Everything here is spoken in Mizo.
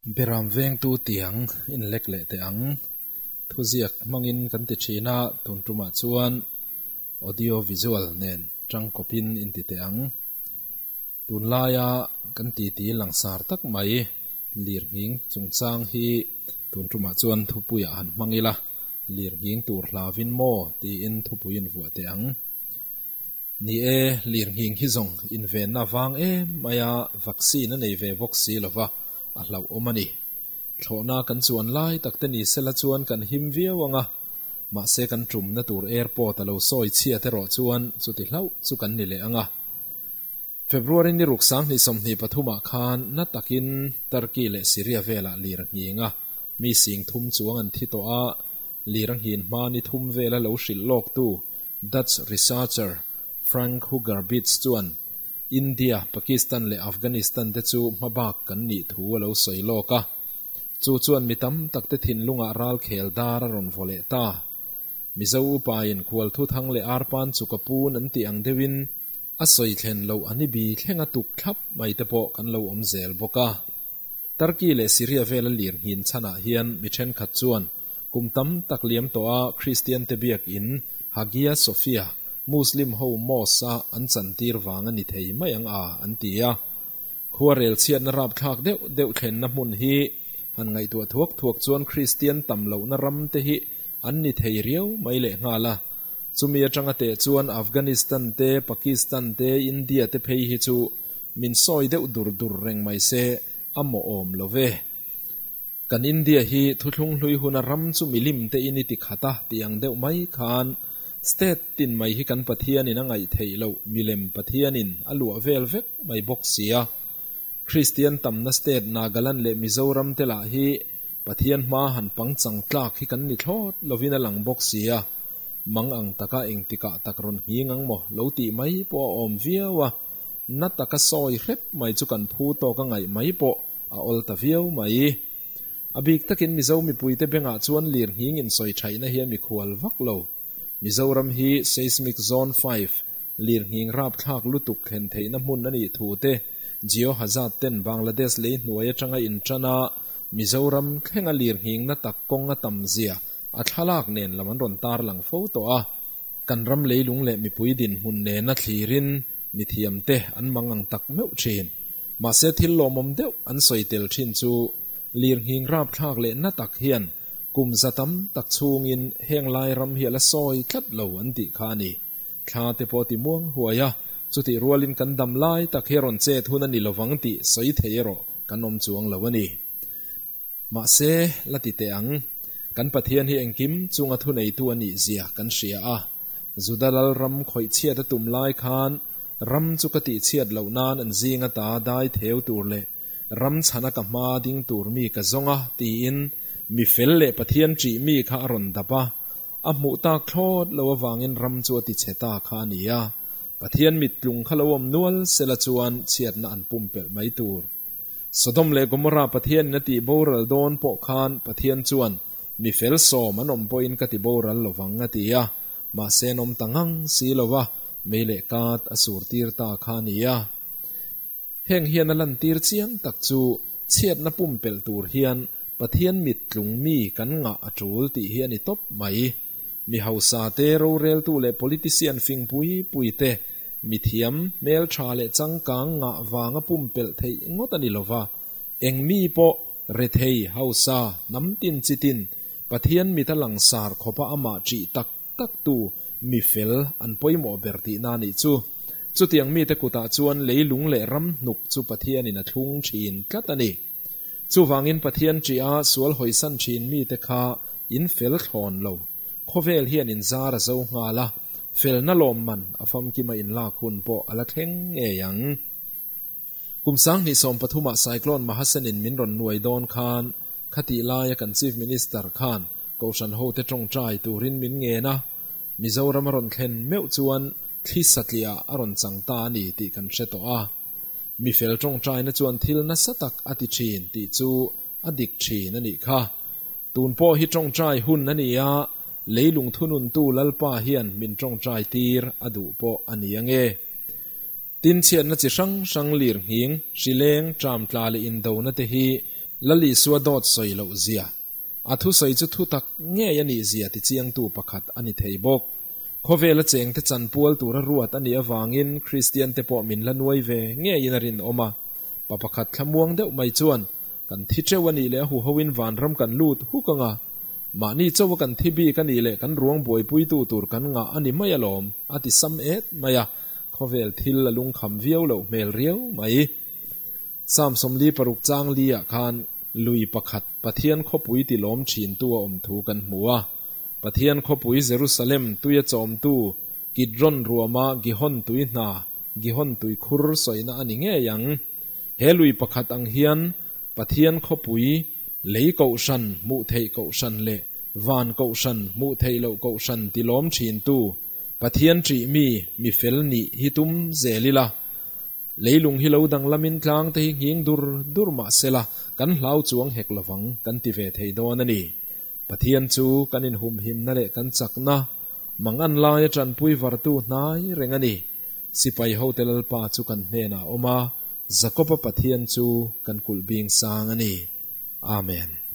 Beram vengtu tiang in lek leh teh ang. Thuziak hmangin kan ti thin a, tun tumah chuan audio visual nen tangkawpin in ti teh ang. Tunlaia kan titi langsar tak mai lirnghing chungchang hi tun tumah chuan thupuiah han hmang ila, lirnghing tur hlauvin maw tiin thupui in vuah teh ang. Ni e, lirnghing hi zawng invenna vang em maia vaccine a nei ve bawk si lova, a hlauhawm a ni. Thlawhna kan chuan lai tak te ni sela chuan kan him viau ang a, mahse kan tumna tur airport a lo sawi chhiat erawh chuan chuti hlauh chu kan ni leh ang a. February ni ruk 2023 ah khan na takin Turkey leh Syria velah lir a nghing a, mi 3000 chuang an thi tawh a, lir a nghin hma ni thum vela lo hrilh lawktu Dutch researcher Frank Hoogerbeets chuan India, Pakistan leh Afghanistan te chu hmabak kan nih thu a lo sawi lawk a. Chu chuan mi tam tak te thinlungah ral khel dar a rawn vaw leh ta. Mizo upain khual thuthang leh arpan chu ka pun an tih ang deuhin a sawi thlen loh a ni bi thleng a tuk thlap mai te pawh kan lo awm zel bawk a. Turkey leh Syria vela lir nghin chhanah hian mi thenkhat chuan kum tam tak liam tawh a Kristian te biakin Hagia Sophia, Muslim ho mosque a an chantir vang a ni thei mai ang a an ti a. Khuarel chhiatna rapthlak deuh deuh thlenna hmun hi han ngaihtuah thuak thuak chuan Kristian tam lohna ram te hi an ni thei riau mai lehnghal a. Chumi atanga teh chuan Afghanistan te, Pakistan te, India te phei hi chu min sawi deuh dur dur reng mai se a mawhawm lo ve. Kan India hi thuthlung hlui huna ram chu milim te in i ti khat a tih ang deuh mai khan state tin mai hi kan Pathianin a ngaih theih loh milem Pathianin a luah vel vek mai bawk si a. Kristian tamna state Nagaland leh Mizoram te lah hi Pathian hma han pangchang tlak hi kan ni thlawt lovin a lang bawk si a, mang ang taka engtikah tak rawn nghing ang maw lo tih mai pawh a awm viau a, na taka sawi hrep mai chu kan phu tawk a ngaih mai pawh a awl ta viau mai. A bik takin Mizo mipuite bengah chuan lirnghing insawi thaihna hi a mikhual vak lo. Mizoram hi Seismic Zone 5, lirnghing rapthlak lutuk thlen theihna hmun a nih thu te, Geohazard ten Bangladesh lei hnuai atanga intan a, Mizoram thlenga lirnghingna tak kawng a tam zia a thlalak nen lam an rawn tarlang fo tawh a. Kan ram leilung leh mipui dinhmun nena thlirin mithiamte an mang ang tak meuh thin. Mahse thil lawmawm deuh an sawi tel thin chu lirnghing rapthlak leh na tak hian kum za tam tak chhungin heng lai ram hi a la sawi tlat lo an tih kha a ni. Thla te pawh ti muang huai a, chutih rualin kan dam lai tak hi a rawn chet hun a ni lovang tih sawi thei erawh kan awm chuang lo a ni. Mahse, la ti teh ang, kan Pathian hi engkim chunga thuneitu a nih zia kan hria a. Juda lal ram khawih chhiat a tum lai khan ram chu ka tih chhiat loh nan an zinga ta dai theu tur leh ram chhana ka hma ding tur mi ka zawng a tiin mi fel leh Pathian ṭih mi kha a rawn dap a, a hmuh tak thlawt lo avangin ram chu a ti chhe ta kha a ni a. Pathian mittlung kha lo awm nual sela chuan chhiatna an pumpelh mai tur. Sodom leh Gomorrah Pathianin a tih boral dawn pawh khan Pathian chuan, Mi fel sawm an awm pawhin ka ti boral lovang a ti a, mahse an awm ta ngang si lo va, mei leh kat a sur tir ta kha a ni a. Heng hian a lantir chiang tak chu chhiatna pumpelh tur hian Pathian mit tlung mi kan ngah a tul tih hi a ni tawp mai. Mi hausa te, roreltu leh politician fing pui pui te, mi thiam, hmeltha leh changkang ngah vanga pumpelh theih ngawt a ni lova, eng mi pawh rethei, hausa, hnam tin chi tin, Pathian mit a langsar khawpa amah ṭih tak tak tu mi fel an pawimawh ber tihna a nih chu. Chutiang mite kutah chuan leilung leh ram hnuk chu Pathianin a thlung ṭhin tlat a ni. Chuvangin Pathian ṭiha sual hawisan ṭhin mite kha in fel thlawn lo. Khawvel hian in zar a zo nghal a, felna lawmman a famkima inlak hun pawh a la thleng ngei ang. Kum 2013 ah Cyclone Mahasen-in min rawn nuai dawn khan, khatih laia kan Chief Minister khan Kohhran hote ṭawngṭai turin min ngen a, Mizoram a rawn thlen meuh chuan thli satliah a rawn chang ta a ni tih kan hre tawh a. Mi fel ṭawngṭaina chuan thil nasa tak a ti ṭhin tih chu a dik ṭhin a nih kha. Tun pawh hi ṭawngṭai hun a ni a, leilung thununtu Lalpa hian min ṭawngṭai tir a duh pawh a ni ange. Tin chhiatna chi hrang hrang lir nghing, hrileng, ṭam tla leh indona te hi Lal Isua dawt sawi loh zia, a thusawi chu thutak ngei a nih zia tichiangtu pakhat a ni thei bawk. Khawvela chengte chanpual tura ruat a nih avangin Kristiante pawh min la nuai ve ngeiin a rinawm a. Pa pakhat thlamuang deuh mai chuan, Kan thi teuh a nih leh a huhoin vanram kan lut huk ang a, mahni chauha kan thi bik a nih leh kan ruang buaipuitu tur kan ngah a ni mai alawm, a ti sam et mai a, khawvel thil a lungkham viau loh hmel riau mai. Psalm 46 chang li ah khan lui pakhat Pathian khawpui ti lawm thintu a awm thu kan hmu a. Pathian khawpui Jerusalem tuia chawmtu Kidron ruama Gihon tui hna, Gihon tui khur sawina a ni ngei ang. He lui pakhat ang hian Pathian khawpui lei kohhran hmuh theih kohhran leh van kohhran hmuh theih loh kohhran ti lawm thintu Pathian ṭih mi mi fel nih hi tum zel ila. Leilung hi lo danglamin tlang te hi nghing dur dur mah sela kan hlau chuang hek lovang kan ti ve thei dawn a ni. Pathian chu kan inhumhimna leh kan chakna, mangan laia tanpui vartu hnai reng a ni. Sipai hote Lalpa chu kan hnenah a awm a, Jakoba Pathian chu kan kulh bing sang a ni. Amen.